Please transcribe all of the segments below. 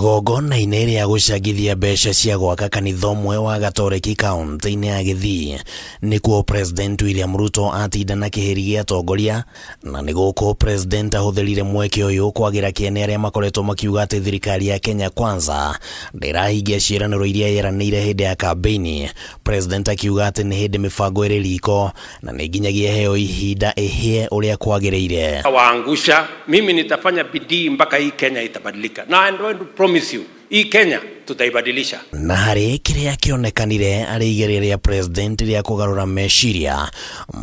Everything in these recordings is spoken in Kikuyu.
Igongona-inĩ rĩa gũcangithia mbeca cia gwaka kanitha ũmwe wa Gatoreki kaunti-inĩ ya Gĩthii nĩkuo President William Ruto atinda na kĩhĩri gĩa atongoria, na nĩ gũkũ President ahũthĩrire mweke ũyũ kwagĩra kĩene arĩa makoretwo makiuga atĩ thirikari ya Kenya Kwanza ndĩrahingia ciĩranĩro iria yeranĩire hĩndĩ ya kambĩini. President akiuga atĩ nĩ hĩndĩ mĩbango ĩrĩ riko na nĩ nginyagia ĩheo ihinda ĩhĩe ũrĩa kwagĩrĩire. Waangusha, mimi nitafanya bidii mpaka hii Kenya itabadilika. Na I want to promise you, hii Kenya tutaibadilisha. Na harĩ kĩrĩa kĩonekanire arĩ igeria rĩa President rĩa kũgarũra meciria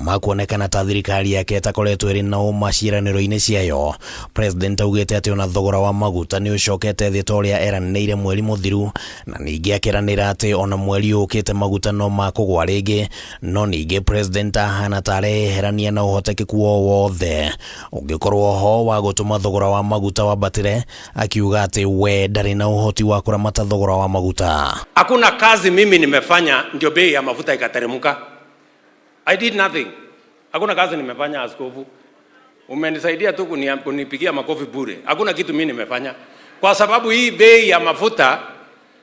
ma kuonekana ta thirikari yake ĩtakoretwo ĩrĩ na ũma ciĩranĩro-inĩ ciayo, President augĩte atĩ ona thogora wa maguta nĩ ũcokete thĩ ta ũrĩa eranĩire mweri mũthiru, na ningĩ akeranĩra atĩ ona mweri ũkĩte maguta no makũgwa rĩngĩ. No ningĩ President ahana ta areyeherania na ũhotekeku o wothe ũngĩkorwo ho wa gũtũma thogora wa maguta wambatĩre, akiuga atĩ we ndarĩ na ũhoti wa kũramata thogora wa maguta. Hakuna kazi mimi nimefanya ndio bei ya mafuta ikateremka. I did nothing. Hakuna kazi nimefanya, askofu. Umenisaidia tu kunipigia makofi bure. Hakuna kitu mimi nimefanya. Kwa sababu hii bei ya mafuta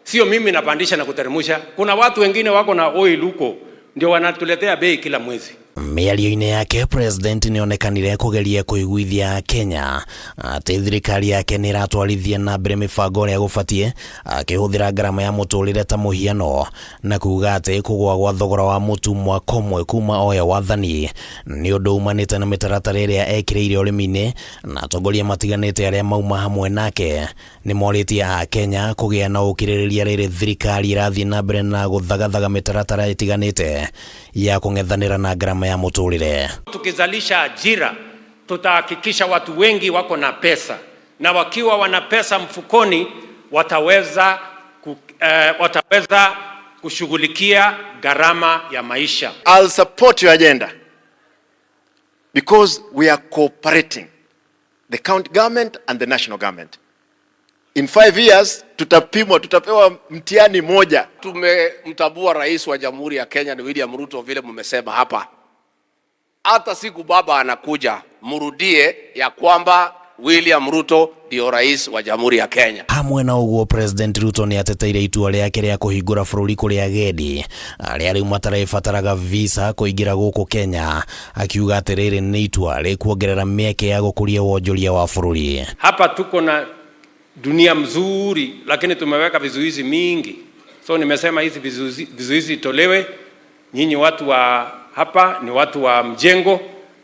sio mimi napandisha na kuteremsha. Kuna watu wengine wako na oil huko ndio wanatuletea bei kila mwezi. Mĩario-inĩ yake, President nĩonekanire kũgeria kũiguithia Kenya atĩ thirikari yake nĩ ĩratwarithia na mbere mĩbango ũrĩa gũbatiĩ, akĩhũthĩra ngarama ya mũtũrĩre ta mũhiano na kuga atĩ kũgũa gwa thogora wa mũtu mwaka ũmwe kuma oya wathani nĩ ũndũ umanĩte na mĩtaratara ĩrĩa ekĩrĩire ũrĩmi-inĩ, na atongoria matiganĩte arĩa mauma hamwe nake nĩ morĩtie a Kenya kũgĩa na ũkirĩrĩria rĩrĩ thirikari ĩrathiĩ na mbere na gũthagathaga mĩtaratara ĩtiganĩte ya kũng'ethanĩra na ngarama ya mũtũrĩre. Tukizalisha ajira tutahakikisha watu wengi wako na pesa, na wakiwa wana pesa mfukoni wataweza kushughulikia gharama ya maisha. I'll support your agenda because we are cooperating, the county government and the national government. In 5 years tutapimwa, tutapewa mtihani moja. Tumemtambua rais wa Jamhuri ya Kenya ni William Ruto, vile mmesema hapa. Hata siku baba anakuja, mrudie ya kwamba William Ruto ndio rais wa Jamhuri ya Kenya. Hamwe na ũguo, President Ruto nĩ ateteire itua rĩake rĩa kũhingũra bũrũri kũrĩ agendi arĩa rĩu matarĩbataraga visa kũingĩra gũkũ Kenya, akiuga atĩ rĩrĩ nĩ itua rĩkuongerera mĩeke ya gũkũria wonjoria wa bũrũri. Hapa tuko na dunia mzuri, lakini tumeweka vizuizi mingi, so nimesema hizi vizuizi itolewe. Nyinyi watu wa hapa ni watu wa mjengo.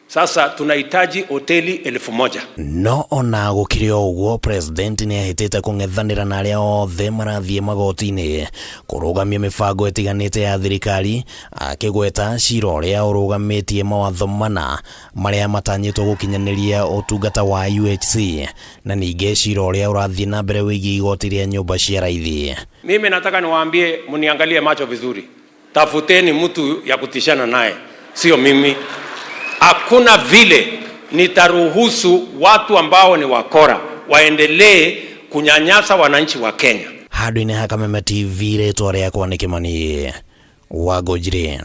Sasa tunahitaji hoteli 1000. No ona gũkĩrĩ o ũguo, President nĩ ahĩtĩte kũng'ethanĩra na arĩa othe marathiĩ magoti-inĩ kũrũgamia mĩbango ĩtiganĩte ya thirikari, akĩgweta cira ũrĩa ũrũgamĩtie mawatho mana marĩa matanyĩtwo gũkinyanĩria ũtungata wa UHC, na ningĩ cira ũrĩa ũrathiĩ na mbere wĩgiĩ igoti rĩa nyũmba cia raithi. Mimi nataka niwaambie, mniangalie macho vizuri, tafuteni mtu ya kutishana naye, sio mimi. Hakuna vile nitaruhusu watu ambao ni wakora waendelee kunyanyasa wananchi wa Kenya. Handũ-inĩ ha Kameme TV, rĩtwa rĩakwa nĩ Kĩmani wa Ngũnjiri.